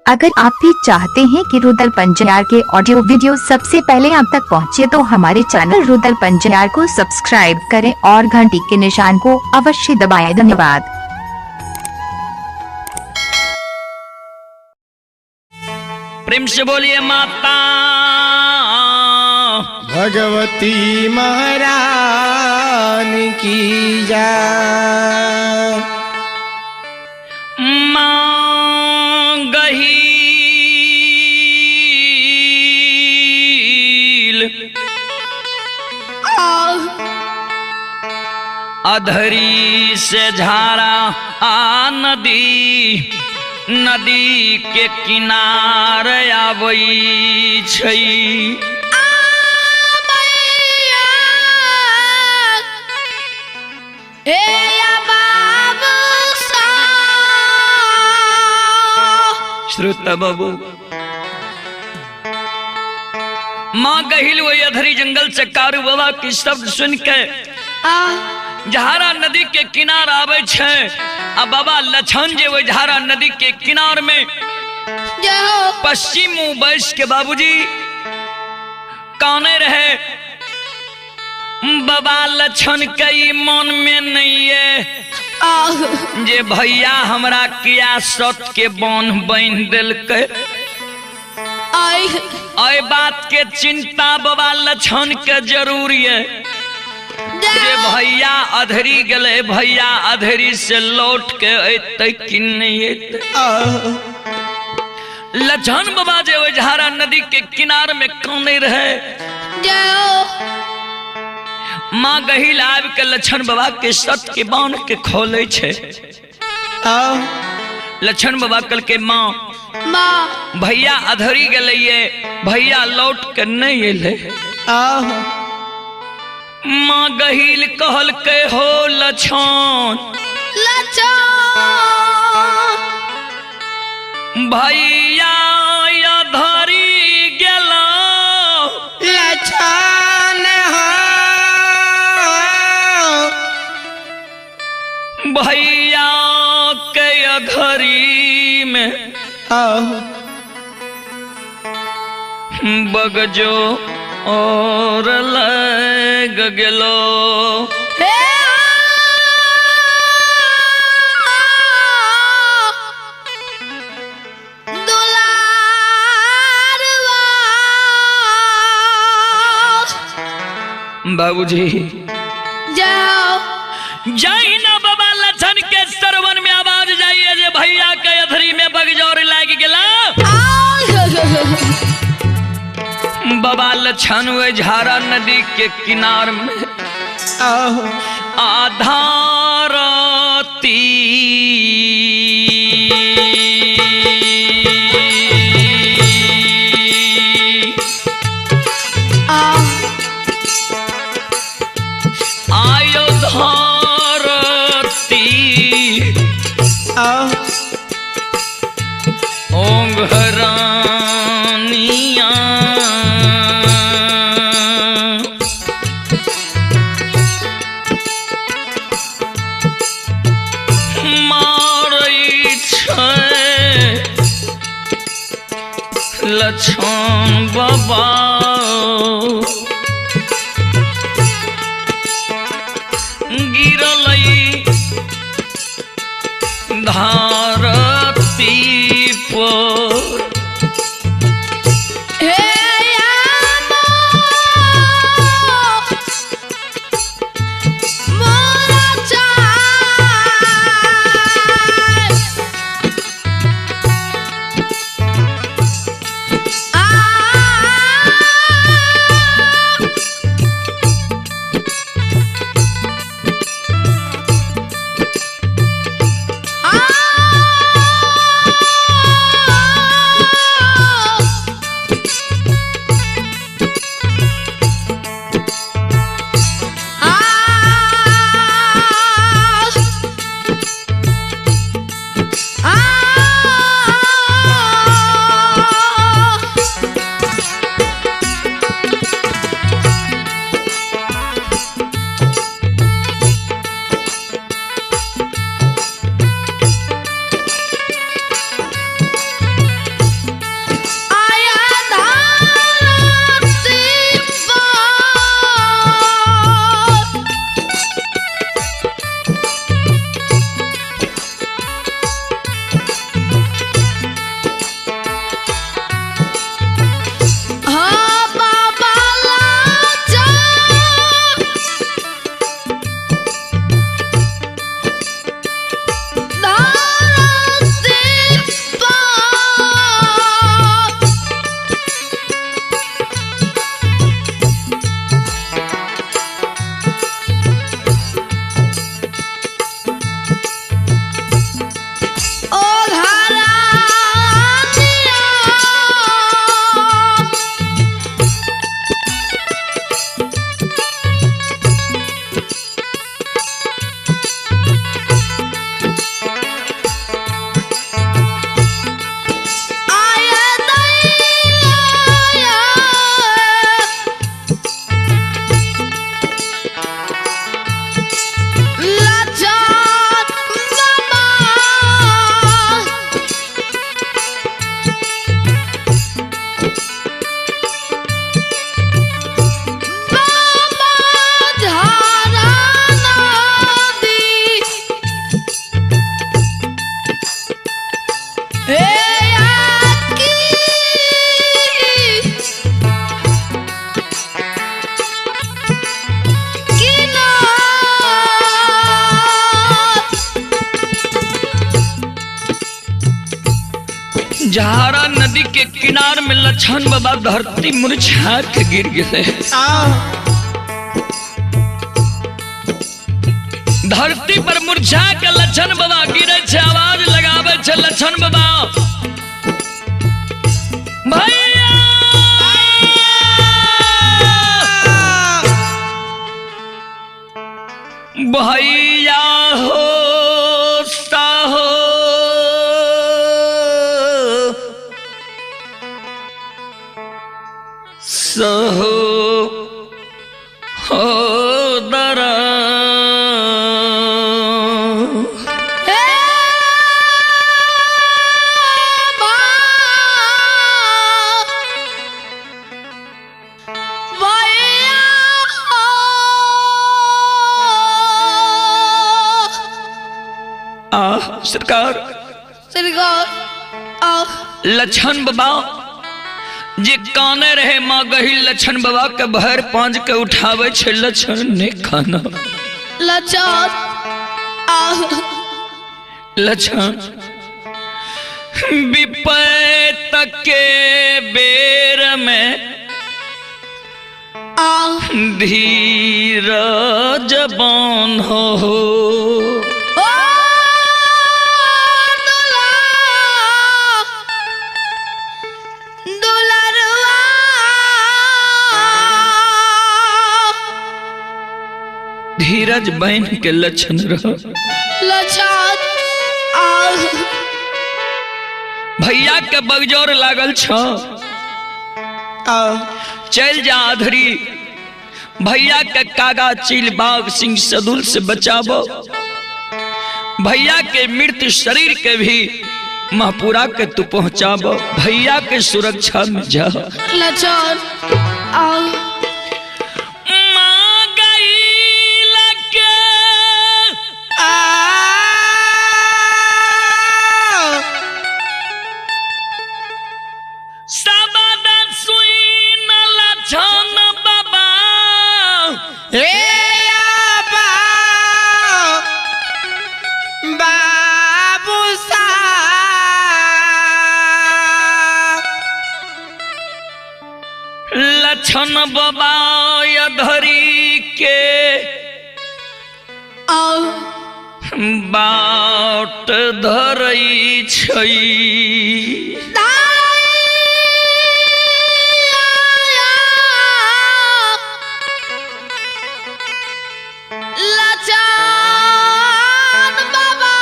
अगर आप भी चाहते हैं कि रुदल पंजयार के ऑडियो वीडियो सबसे पहले आप तक पहुंचे तो हमारे चैनल रुदल पंजयार को सब्सक्राइब करें और घंटी के निशान को अवश्य दबाएं। धन्यवाद। प्रेम से बोलिए माता भगवती महारानी की जय। मां गहील अधरी से झारा आ नदी, नदी के किनारे आवई छई। श्रोता बाबू, माँ गहिल वही अधरी जंगल से कारू बाबा की शब्द सुन के झारा नदी के किनार आवे छे। आ बाबा लछन जे वही झारा नदी के किनार में पश्चिम मुँह बैस के बाबूजी काने रहे। बाबा लछन कई मन में नहीं है जे भैया हमरा किया सत के बांध बांध दिलकै। अय बात के चिंता बाबा लछन के जरूरी है जे भैया अधरी गले, भैया अधरी से लौट के अतै कि नहीं अतै। लछन बाबा जे ओहि झारा नदी के किनार में काने रहे। माँ गहिल आबि के लछन बाबा के सत के बांध के खोले छे। लछन बाबा कल के माँ भैया अधरी गले, भैया लौट के नहीं एले। माँ गहिल कहल के हो लछन, भैया अधरी गेला लछन हो, भैया के अधरी में बगजो और लग गेलो। बाबूजी जाई ना बाबा लछन के सरवन में आवाज जाइए जे भैया के अधरी में बगजोर लाग गेला। बाबा लछन वे झारा नदी के किनार में आधारती आयो धारती ओंघरानिया मारै छै लछन बाबा। गिरलै धारती पर झारा नदी के किनार में लछन बाबा धरती मुरझा के गिर गए। धरती पर मुरझा के लछन बाबा गिरे छे, आवाज लगावे छे लछन बाबा भैया भैया हो साहो सहो हो दरा सरकार सरकार लछन बाबा जे काने रहे माँ गही लछन बाबा के भर पांच के उठावे छे लछन ने खाना लछन लछन विपत के बेर में धीरज बान हो धीरज बहन के लक्षण रह लछन भैया के बगजोर लागल छ चल जा अधरी भैया के कागा चील बाघ सिंह सदुल से बचाबो। भैया के मृत शरीर के भी महपुरा के तू पहुंचाबो। भैया के सुरक्षा में जा लछन लछन बाबा अधरी के बाट धरई छई लछन बाबा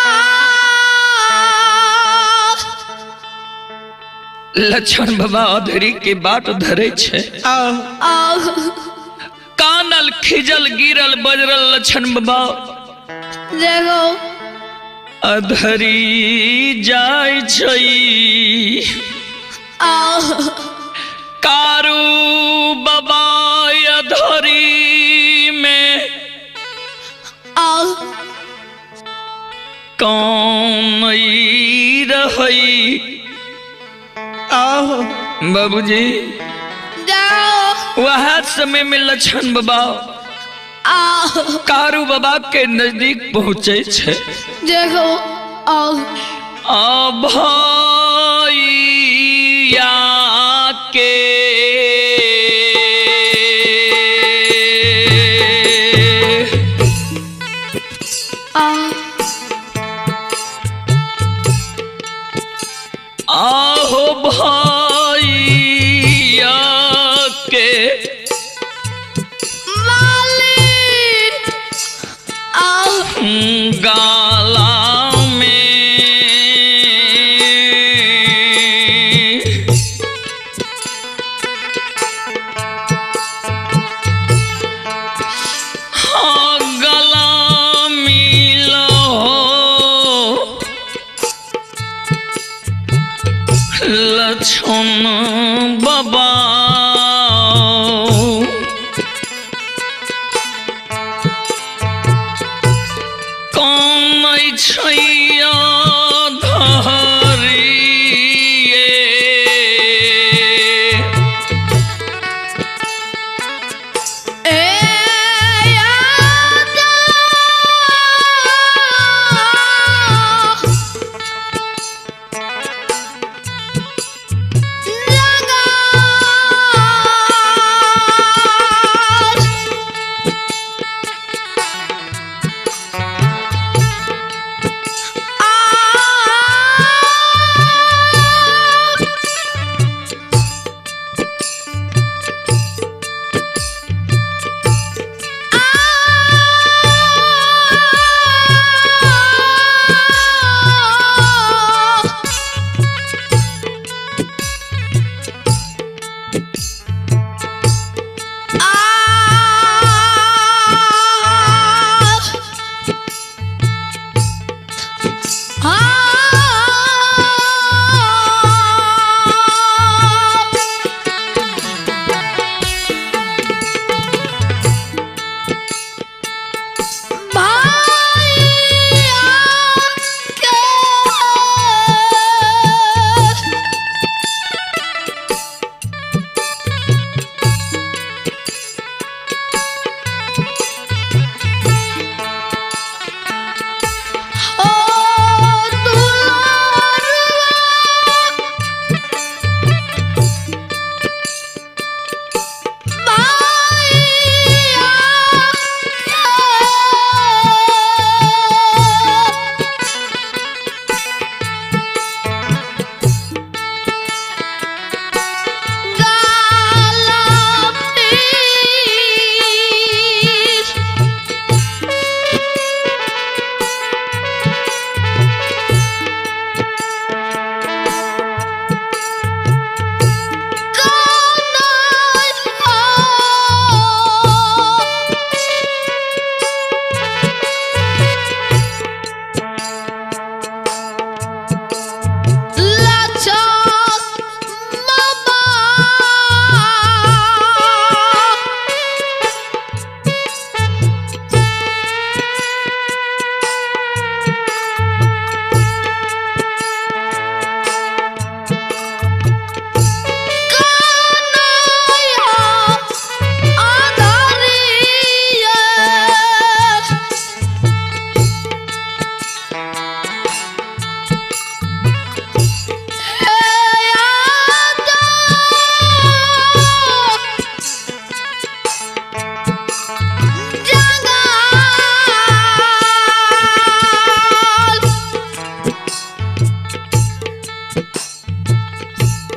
लछन बाबा अधरी के बाट धरे छे। कानल खिजल गिरल बजरल लछन बाबा देखो अधरी जाय छई। कारू बाबा अधरी में कौन रही बाबूजी। वह समय में लछन बाबा कारू बाबा के नजदीक पहुँचे छे। देखो भैया के आहो भैया के मालिक गाला में हाँ गला मिलो लछन बाबा कौन छैया धरिए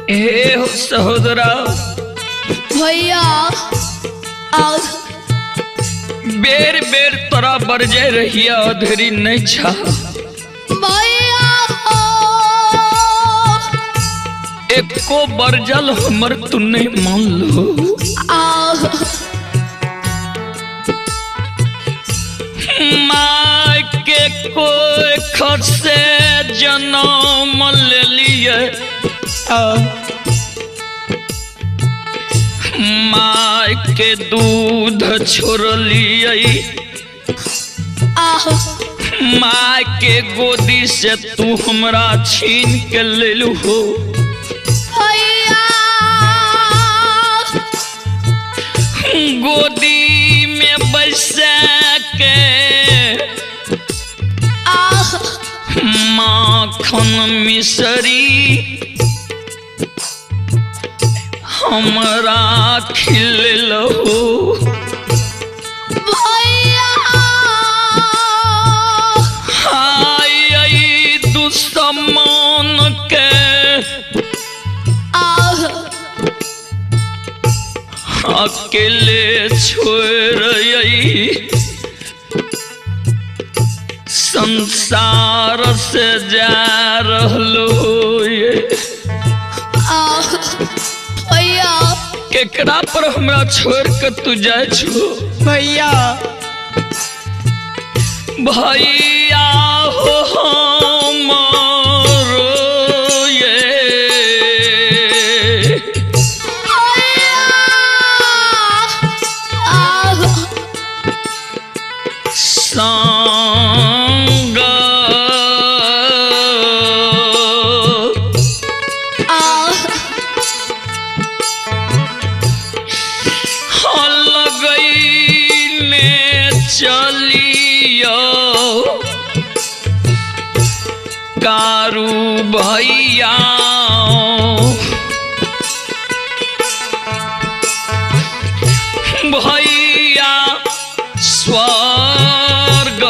हे हो सहोदरा भैया बेर बेर तोरा बरजे रहिया अधरी नहीं छा भैया एको बरजल हमर तू नहीं मान लो। माय के कोई खसे जनम लिए माय के दूध छोड़लिए माय के गोदी से तू हमरा छीन के लेलू हो। गोदी में बैसा के माखन मिसरी हमरा खिललो भैया। हाय दुश्मन के अकेले छोड़ संसार से जा रहलो। भैया केकरा पर हमरा छोड़ के तू जाए छो भैया भैया हो हमरो ये संग लगैने चलियो कारू भैया भैया स्वर्ग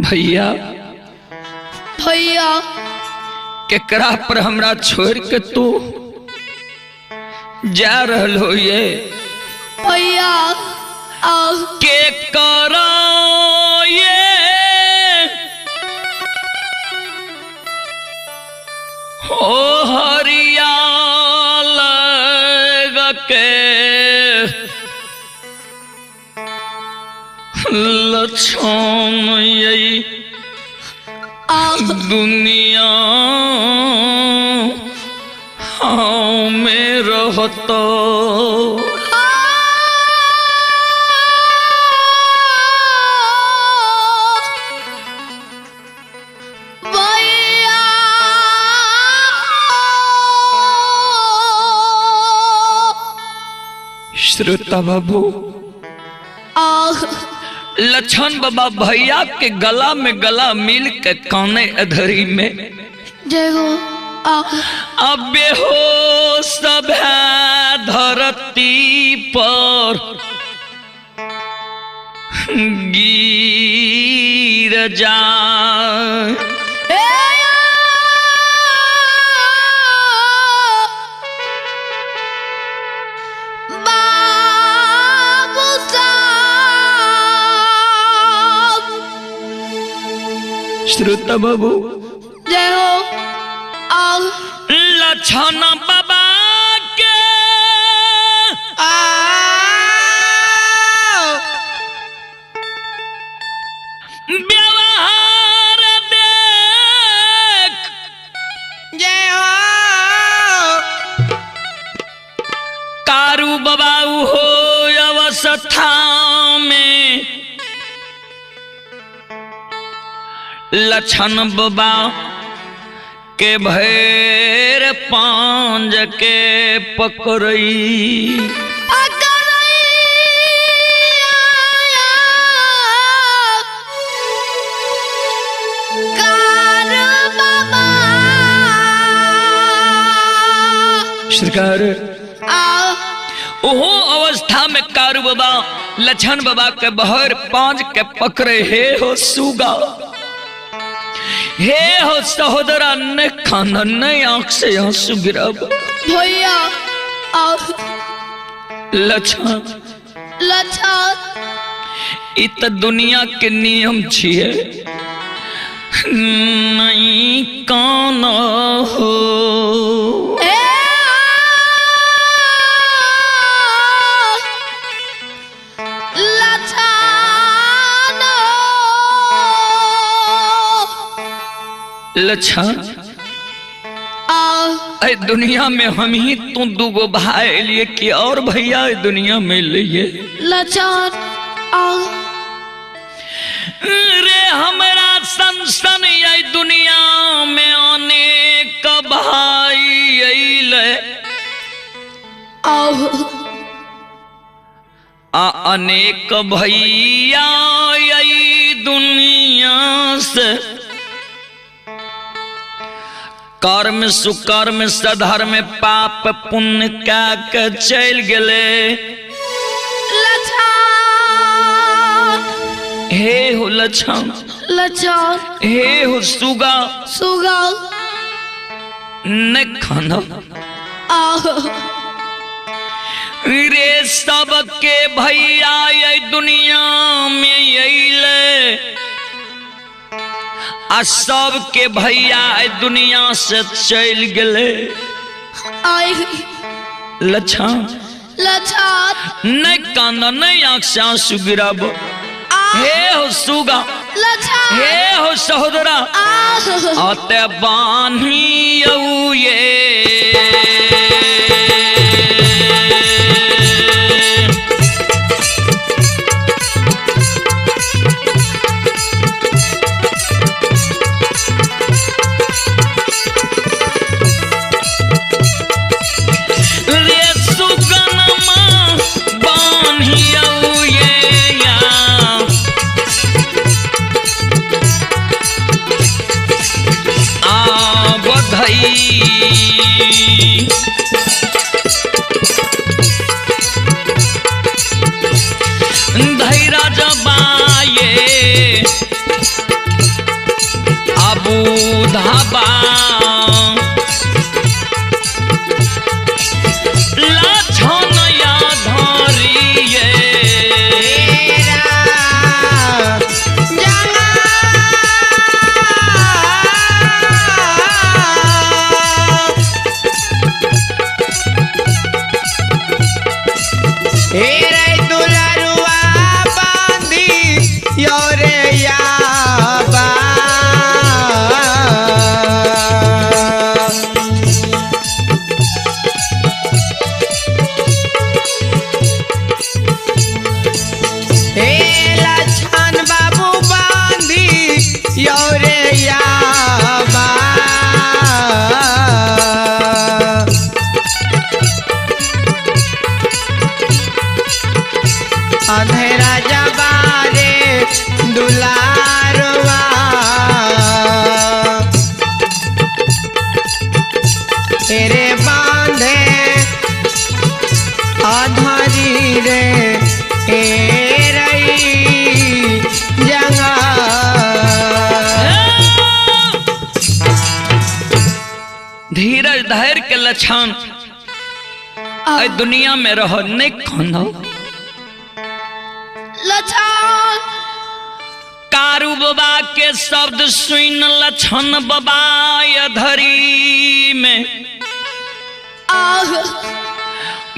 भैया भैया केकरा पर हमरा छोड़ के तू जा रहल हो ये भैया के करा ये हो हरिया लग के लक्षण यही दुनिया में रहता श्रोता बाबू लक्षण बाबा भैया के गला में गला मिल के काने अधरी में जय हो। अब बेहोश है धरती पर गिर जाए श्रोता बाबू जय हो। लक्षण बाबा के व्यवहार देख जय हो। कारू बाबा हो अवस्था में लक्षण बाबा के भैर पांज के पकड़ई सरकार ओहो अवस्था में कारू बाबा लक्षण बाबा के बहर पांज के पकड़े हे हो सुगा हे हो सहोदरा ने खाना ने आंख से आंसू गिरब भैया लक्षण लक्षण इत दुनिया के नियम छिए नहीं कान हो लक्षण अरे दुनिया में हम ही तू दूगो भाई लिए कि और भैया दुनिया में लिए लक्षण रे हमरा सन ये दुनिया में अनेक भाई अइले आ अनेक भैया ये दुनिया से कर्म सुकर्म सधर्म पाप पुण्य क्या के चल गए। हे हो लक्षण लक्षण हे हो सुगा सुगा न खाना रे सबके भैया ये दुनिया में अइले आ सबके भैया दुनिया से चल गए। लक्षण लक्षण नहीं कांदा नहीं आंख से आंसू गिराब। हे हो सुगा हे हो सहोदरा आते बानी ये धैरा जबाए अबू धाबा लक्षण या धरिए दुलरुआ बांधी राजा बारे दुलारवा। तेरे बांधे आधारी रे ए रई जंगा। धीरज धैर्य के लक्षण ए दुनिया में रहो नहीं खानो। लक्षण कारू बाबा के शब्द सुन लक्षण बाबा अधरी में आह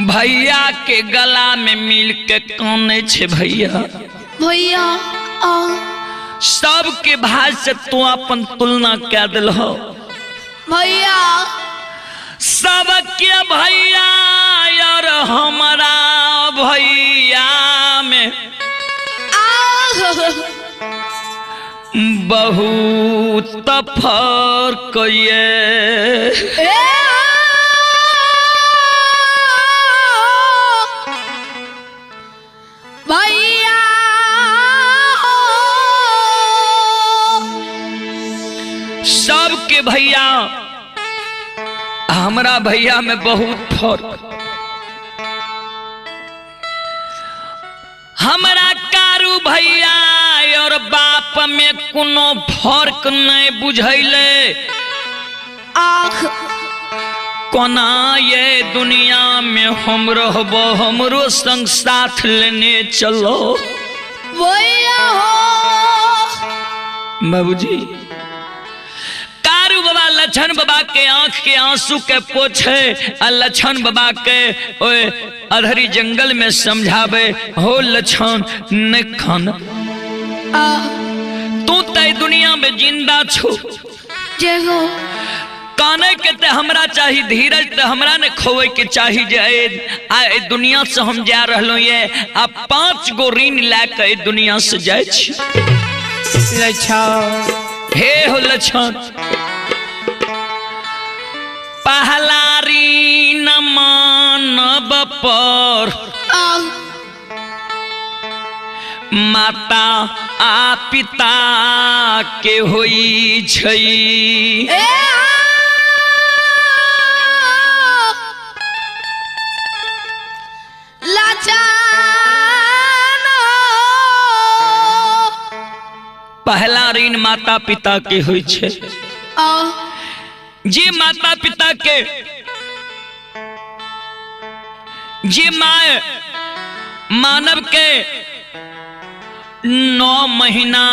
भैया के गला में मिल के काने छे भैया भैया आह सबके भाई से तू अपन तुलना कह दिल हो भैया। सबके भैया यार हमारा भैया में आह बहुत फर्क ये। भैया सबके भैया हमारा भैया में बहुत फर्क। हमारा कारू भैया और बाप में कोनो फर्क नहीं बुझैले। आख कोना ये दुनिया में हम रहबो हमरो संग साथ लेने चलो भैया हो। बाबूजी कारू बाबा लक्षण बाबा के आंख के आंसू के पोछे आ लक्षण बाबा के ओए अधरी जंगल में समझावे हो लक्षण नहीं खाना तू ते दुनिया में जिंदा छो जय हो। काने के ते हमरा चाही धीरज ते हमरा ने खोवे के चाही जे आ दुनिया से हम जा रहलो ये आ 5 गो ऋण ला के दुनिया से जाय छी। लक्षण हे हो लक्षण पहला ऋण मानव पर माता आ पिता के होई छई। पहला ऋण माता पिता के होई छे। जे माता पिता के जे my मानव के 9 महीना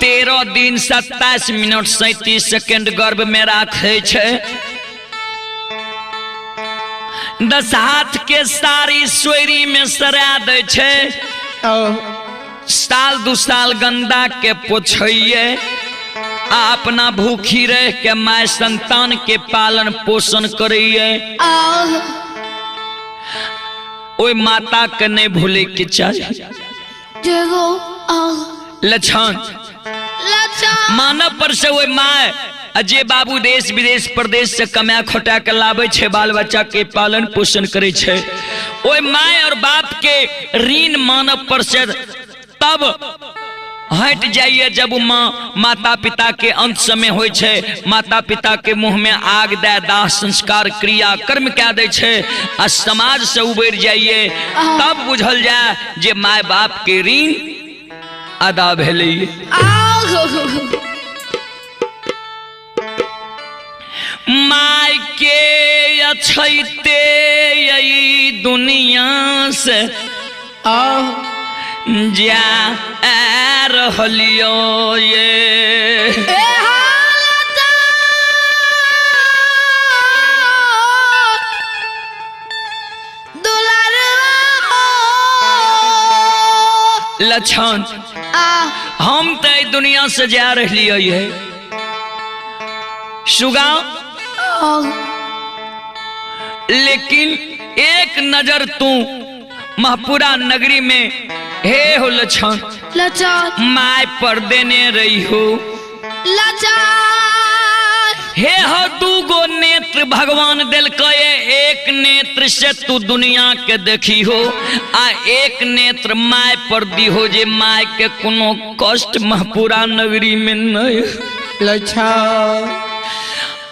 13 दिन 27 मिनट 37 सेकेंड गर्भ में राखे छे। 10 हाथ के सारी सोयरी में सरा दे छे। साल 2 साल गंदा के पोछइए आ अपना भूखी रह के my संतान के पालन पोषण करिए। ओई माता के नहीं भूले के चाहिए। लक्षण मानव पर से ओई my जे बाबू देश विदेश प्रदेश से कमा खोटा के लावे छे बाल बच्चा के पालन पोषण करे छे ओई my और बाप के ऋण मानव पर से तब हट जाइए जब माँ माता पिता के अंत समय हो छे। माता पिता के मुंह में आग दे दाह संस्कार क्रिया कर्म क्या दे छे आ समाज से उबर जाइए तब बुझल जाए जे my बाप के ऋण अदा भेलै। My के अछैते यही दुनिया से जा रहलियो ये लक्षण हम तो दुनिया से जा रही है सुगा, लेकिन एक नजर तू महपुरा नगरी में हे हो लक्षण my पर देने रही हो। हे हो दू गो नेत्र नेत्र भगवान दिलकै, एक नेत्र से तू दुनिया के देखी हो आ एक नेत्र my पर दी हो जे my के कोनो कष्ट महपुरा नगरी में नहीं। लच्छा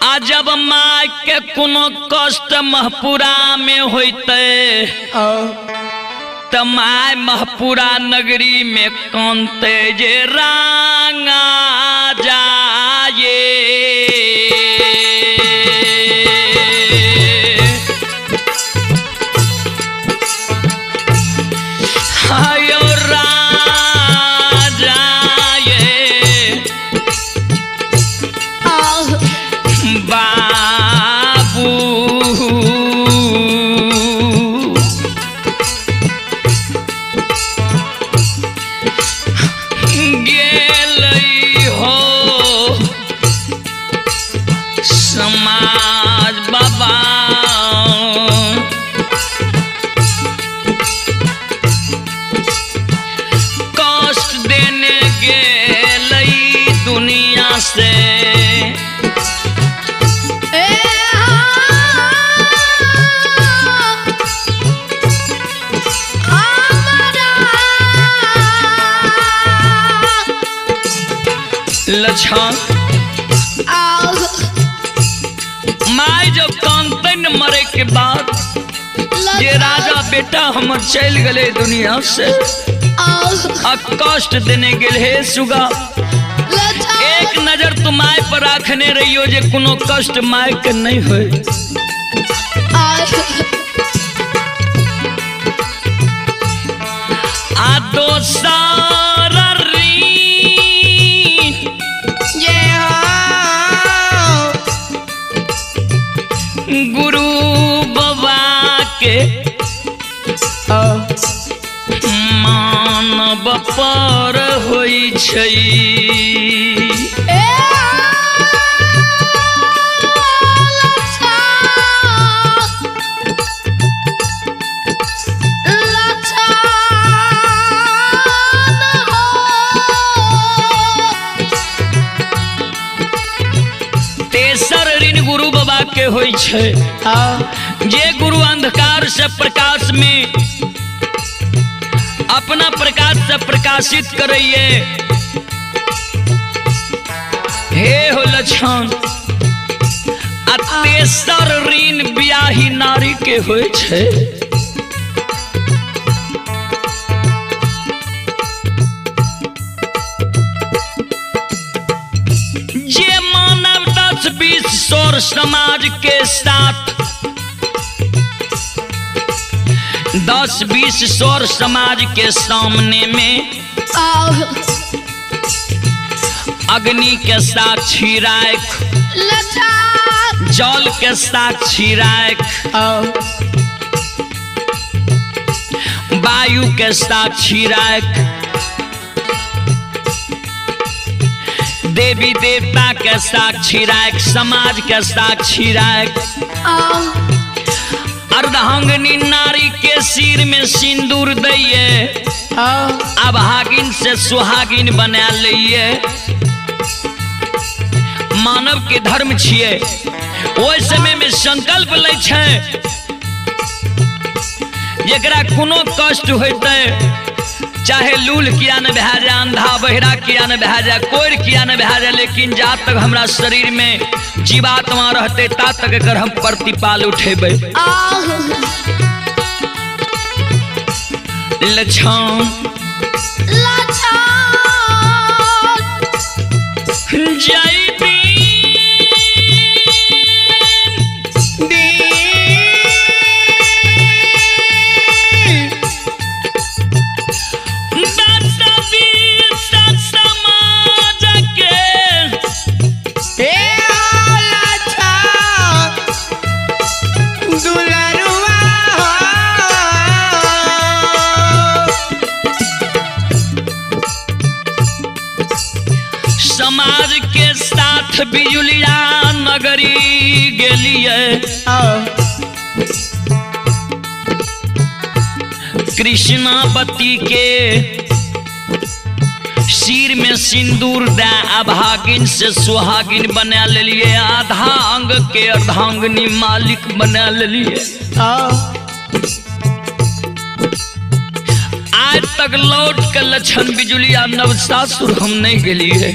आ जब my के कोनो कष्ट महपुरा में होते त my Mahpura नगरी में कानते जे रांगा जाए। हायो राजा ये बाबू गेलै हो समाज बाबा। कष्ट देने गेलै दुनिया से लछन my जब कानते मरे के बाद ये राजा बेटा हमर चल गए दुनिया से आ कष्ट देने गेल हे सुगा, एक नजर तू my पर राखने रहियो जे कोनो कष्ट my के नहीं होए। आ दोसर ऋण गुरु बाबा के मानव पर होइ छै। तेसर ऋण गुरु बाबा के होइ छै जे गुरु अंधकार से प्रकाश में अपना प्रकाश से प्रकाशित करइए। हे हो लक्षण आ तेसर ऋण ब्याही नारी के होइ छै। जे मानव 10 20 सौर समाज के साथ 10 20 सौर समाज के सामने में अग्नि के साक्षी राख, जल के साक्षी राख, वायु के साक्षी राख, देवी देवता के साक्षी राख, समाज के साक्षी राख, अर्धांगिनी नारी के सिर में सिंदूर दैये, अभागिन से सुहागिन बना लइये। मानव के धर्म छिए ओहि समय में संकल्प लै छै जेकरा कोनो कष्ट होते चाहे लूल किया न भए जाए, अंधा बहिरा किया न भए जाए, कोर किया न भए जाए, लेकिन जा तक हमरा शरीर में जीवात्मा रहते ता तक एकर हम प्रतिपाल उठेबै। लछन जय समाज के साथ बिजुलिया नगरी गेलिए, कृष्णावती के सिर में सिंदूर दे अभागिन से सुहागिन बना लेलिए, आधा अंग के अर्धांगिनी मालिक बना लेलिए। आज तक लौट के लक्षण बिजुलिया नव सासुर हम नहीं गेलिए।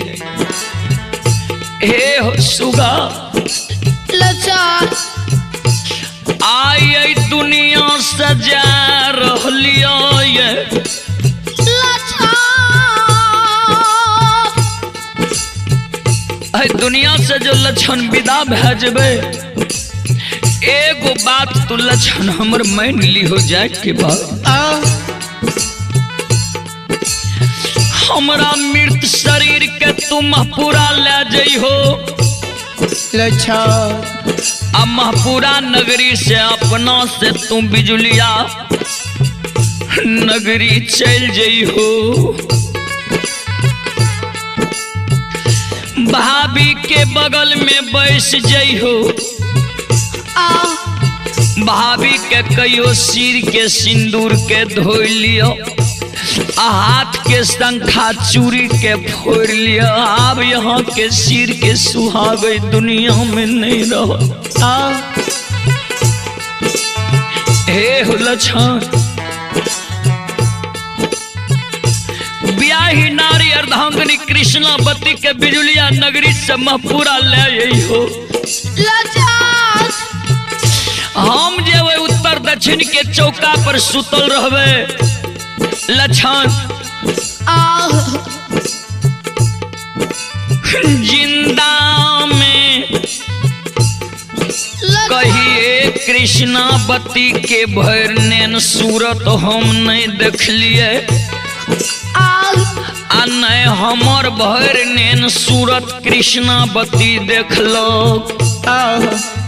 हे हो सुगा आई दुनिया सजा रहलियो ये दुनिया से जो लक्षण विदा भए जेबै, एगो बात तू लक्षण हमर मान ली हो जाए के बाद हमरा मृत शरीर के तू महपुरा ले जइहो आ महपुरा नगरी से अपना से तू बिजुलिया नगरी चल जइहो। भाभी के बगल में बैस जइहो, भाभी के कहियो सिर के सिंदूर के धोइ लियो, हाथ के शंखा चूड़ी के फोड़ लियो। अब यहाँ के सिर के सुहाग दुनिया में नहीं रहो। हे हो लक्षण ब्याही नारी अर्धांगिनी कृष्णावती के बिजुलिया नगरी से महपुरा ले हो। हम जेबै उत्तर दक्षिण के चौका पर सुतल रहबे लक्षण जिंदा में कहिए कृष्णावती के भर नैन सूरत हम नहीं देखलिए, आ नहीं हमर भर नैन सूरत कृष्णावती देखलो।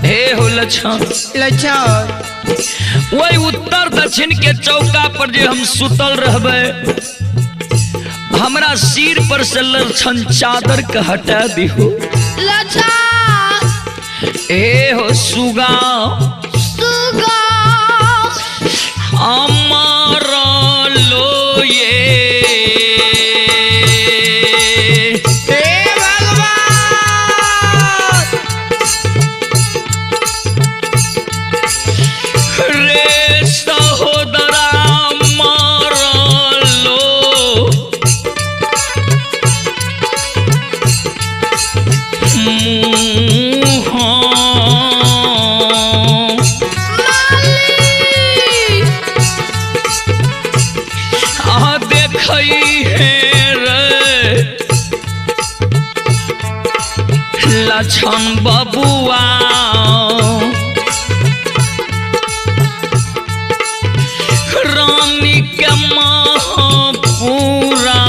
हे हो लक्षण वही उत्तर दक्षिण के चौका पर जे हम सुतल रहबे, हमरा सिर पर से लक्षण चादर के हटा दिहो। हे हो सुगा अमर लोये लक्षण बबुआ रानी के महापुरा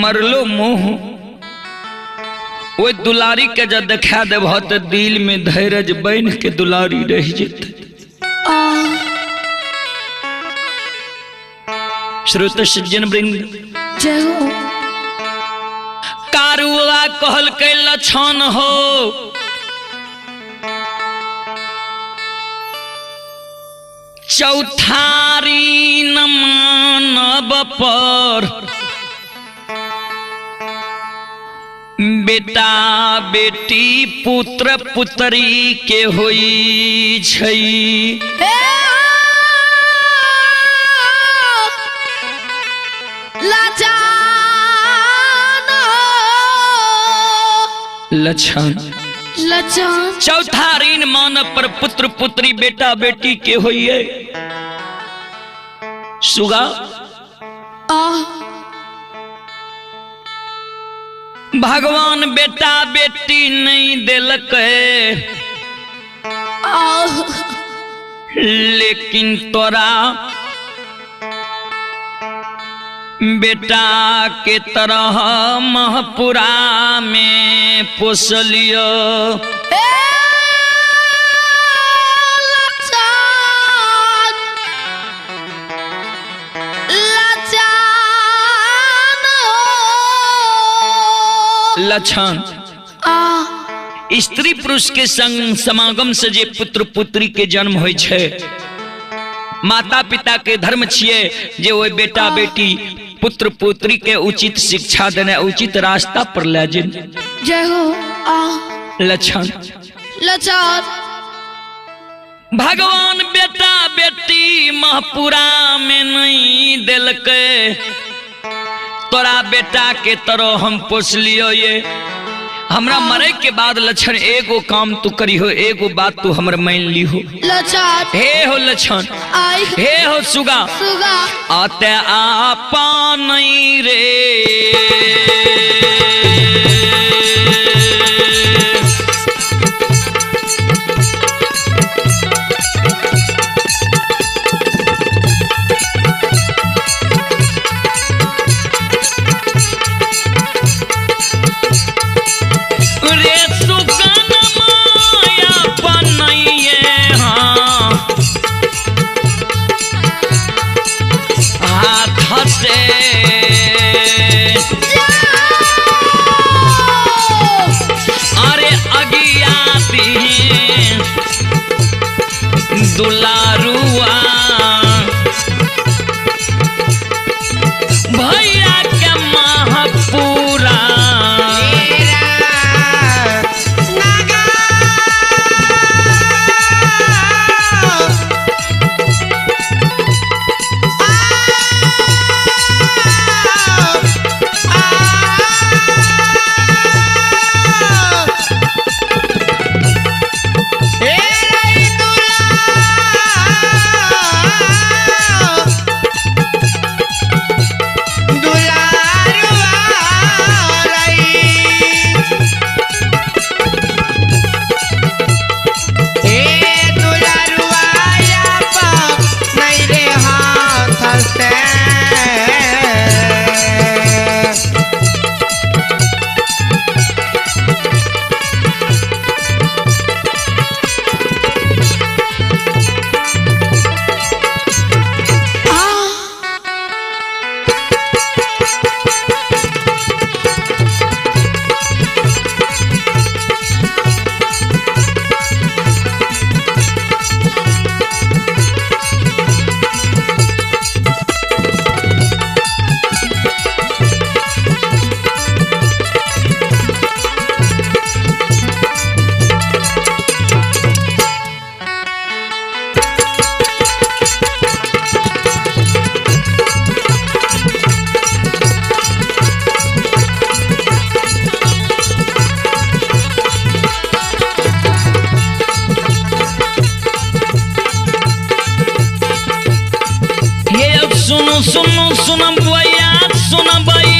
मरलो मुँह ओहि दुलारी के जब देखा देबह तो दिल में धैर्य बन के दुलारी रह जेतै। श्रोत सज्जन वृंद जय हो। कारुआ कहल के लक्षण हो चौथारी न मानव पर बेटा बेटी पुत्र पुत्री के होई छै। लक्षण लक्षण चौथा ऋण मानव पर पुत्र पुत्री बेटा बेटी के होइए। सुगा भगवान बेटा बेटी नहीं दिलकै लेकिन तोरा बेटा के तरह महपुरा में पोस लियो। लक्षण स्त्री पुरुष के संग समागम से जे पुत्र पुत्री के जन्म होय छै, माता पिता के धर्म छिए जे ओहि बेटा बेटी पुत्र पुत्री के उचित शिक्षा देने उचित रास्ता पर ले जे। जय हो। लक्षण लक्षण भगवान बेटा बेटी महपुरा में नहीं दिलकै, तोरा बेटा के तरह हम पोस लियो। ये हमरा मरे के बाद लक्षण एगो काम तू करी हो, एगो बात तू हमर मान ली हो। लक्षण हे हो लक्षण हे हो सुगा सुगा आते आपा नहीं रे दुलारुआ भैया के महापुरा सुनो सुनो सुनो भैया सुनो भाई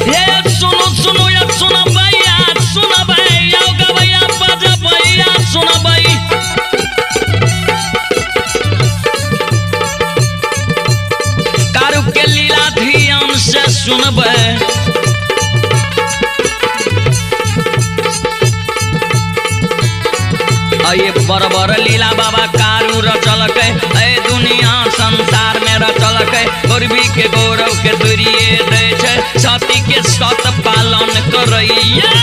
ये सुनो सुनो या सुनो भैया सुनो भाई आओ गवैया बाजा भैया सुनो भाई कारू के लीला ध्यान से सुनबै। बड़ लीला बाबा कारू रचलकै ए दुनिया संसार में रचलकै। गौरवी के गौरव के दूरिए दै छै, सती के सत पालन करैया।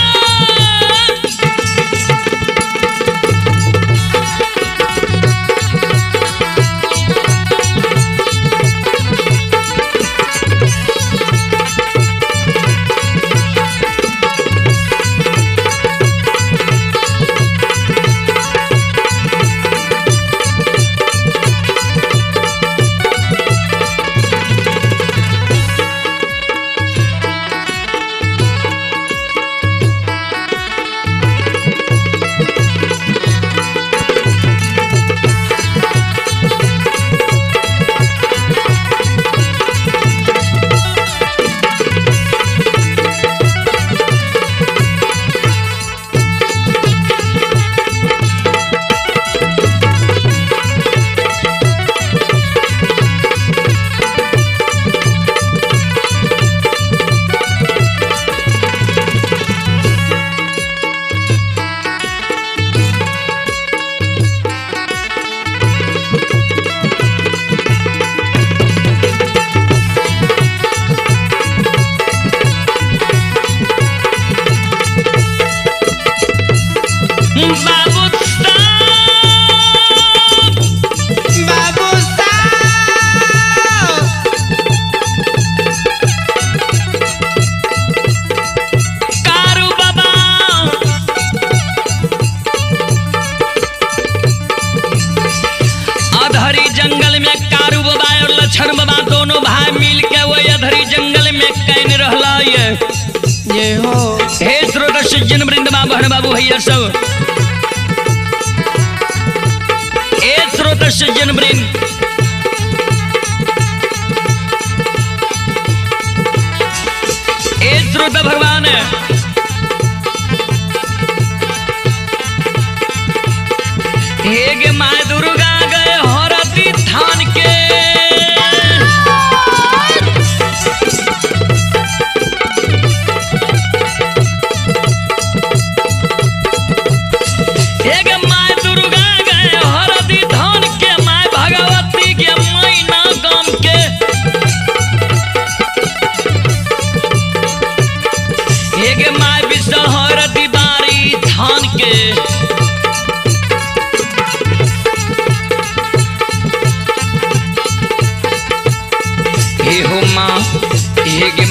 बहन बाबू भैया सब, ए स्रोत सज्जन वृंद, ए स्रोत भगवान, हे गे माँ दुर्गा गए हरती थान के।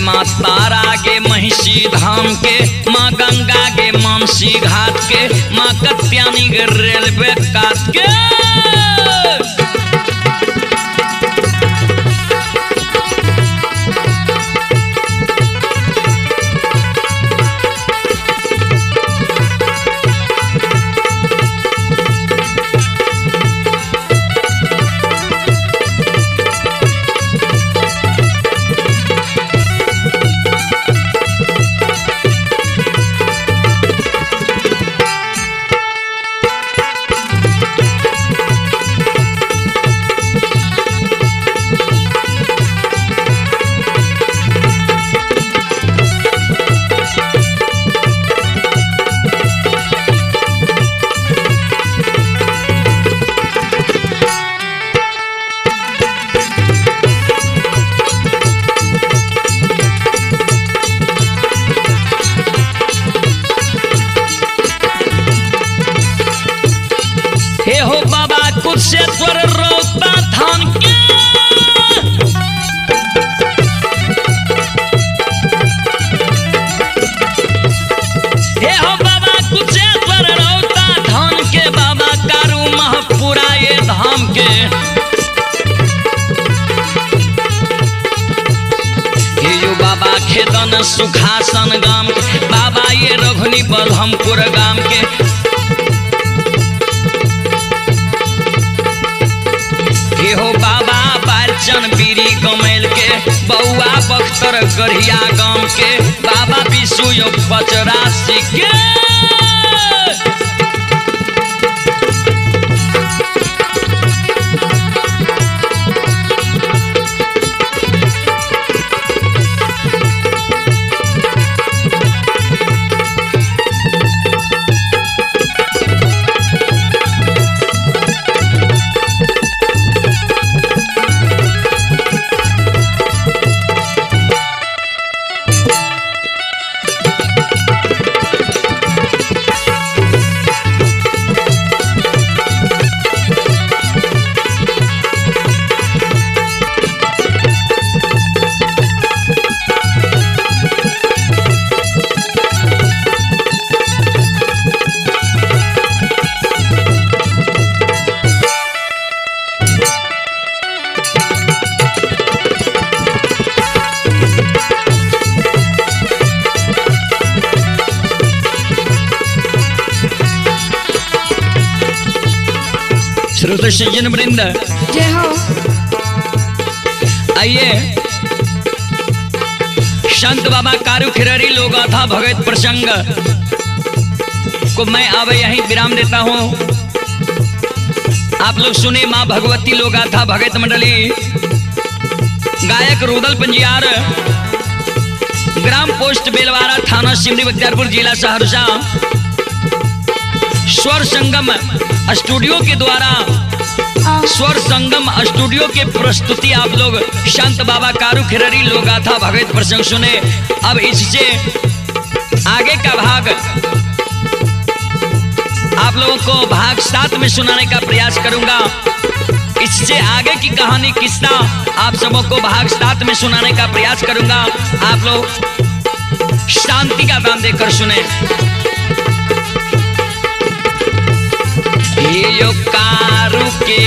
माँ तारा गे महिषी धाम के, माँ गंगा गे मानसी घाट के, माँ कत्यानी गे रेलवे काट के। हे हो बाबा कुशेश्वर रौता धाम के। हे हो बाबा कुशेश्वर रौता धाम के, बाबा कारू महपुरा ये धाम के। हे यो बाबा खेदन सुखासन गाम के, बाबा ये रघुनी बलहमपुर गाम के। हो बाबा बालचन बीरी गमेल के, बउआ बख्तर गढ़िया गाम के, बाबा विशु यो पचरासी के। श्रोत सज्जन वृंद, जय हो। आइए संत बाबा कारू खिरारी लोगाथा भगत प्रसंग को मैं आवे यहीं विराम देता हूँ। आप लोग सुने माँ भगवती लोगाथा भगत मंडली, गायक रुदल पंजियार, ग्राम पोस्ट बेलवारा, थाना सिमरी बख्तियारपुर, जिला सहरसा। स्वर संगम स्टूडियो के द्वारा, स्वर संगम स्टूडियो के प्रस्तुति आप लोग संत बाबा कारू खिरारी लोगाथा भगत प्रसंग सुने। अब इससे आगे का भाग आप लोगों को भाग 7 में सुनाने का प्रयास करूंगा। इससे आगे की कहानी किस्सा आप सबों को भाग 7 में सुनाने का प्रयास करूंगा। आप लोग शांति का दान देकर सुने। यो कारू के